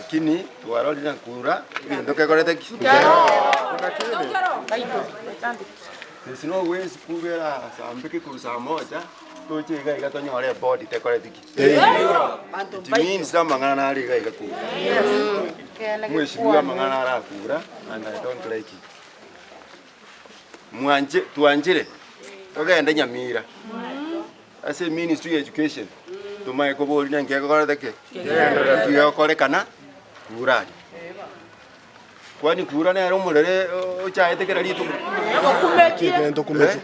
Lakini twarorire na kura egento kekorete ki? There's no way esukuru erasambeke korwa saa moja toche iga iga tonyore ebodi tekoreti ki? It means amang'ana nare iga iga kura. Mheshimiwa amang'ana arakura and I don't like it. Mwanche twanchire togende Nyamira ase eministry ya education tomanye koboria naki kegokorete ki? Kegokorekana kura aria. Kwani kura nere omorere ochaete kera rituko? Eh?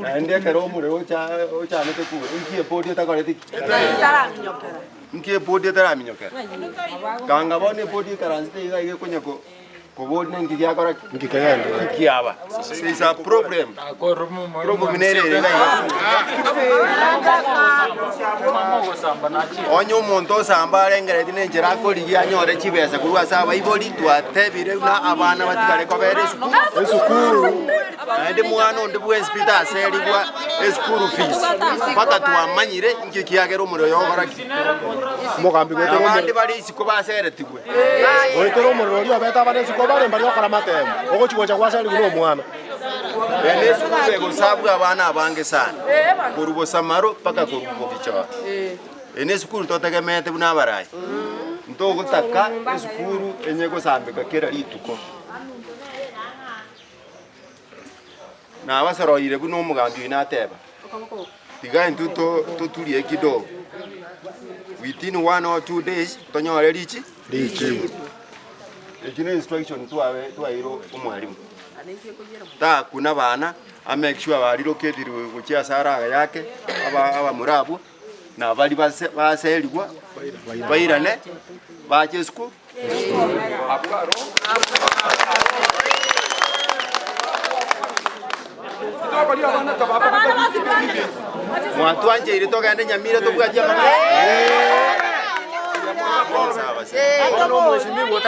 Naende ekero omorero ocha ochanete kura, inki ebodi etakoreti ki? Inki ebodi etaraminyokera? Kanga bono ebodi ekaransete iga iga ekonya ko koboria ninki giakora ki? Inki kegenderere? Inki aba? There is a problem. Problem nere ere iga iga. Onye omonto osamba arengereretie na enchera akorigia anyore chibesa korwa ase abaibori, twatebire buna abana batigare kobera esukuru. Esukuru. Naende mwana onde bwensi pi taserigwa eschool fees mpaka twamanyire inki kiagera omorero oyo ogokora ki. Omogambi goetera Abande omorero. bare isiko baseretigwe. Goetera omorero oria obete abana isiko bare mbaria okora amatemo, ogochi gocha gwaserigwa na omwana. Ere esukuru egosabwa abana abange sana, korwa bosamaro mpaka korwa bogichora. Eye nesukuru totegemeete buna abarai. Ntogotaka esukuru enye gosambeka kera rituko. Nabasoroire buna omogambi oino ateba, Tiga intwe toturie kidogo, within one or two days tonyore richi Richibu. Eki ne instruction twabe twaeire omwalimu. Takuna abana, a make sure bariloketirwe gochia ase araga yake, aba abamura abwo, na baria base baserigwa, bairane, bache esukuru. Mwatwancheire togende Nyamira tobwatie amang'ana? Sawa sawa.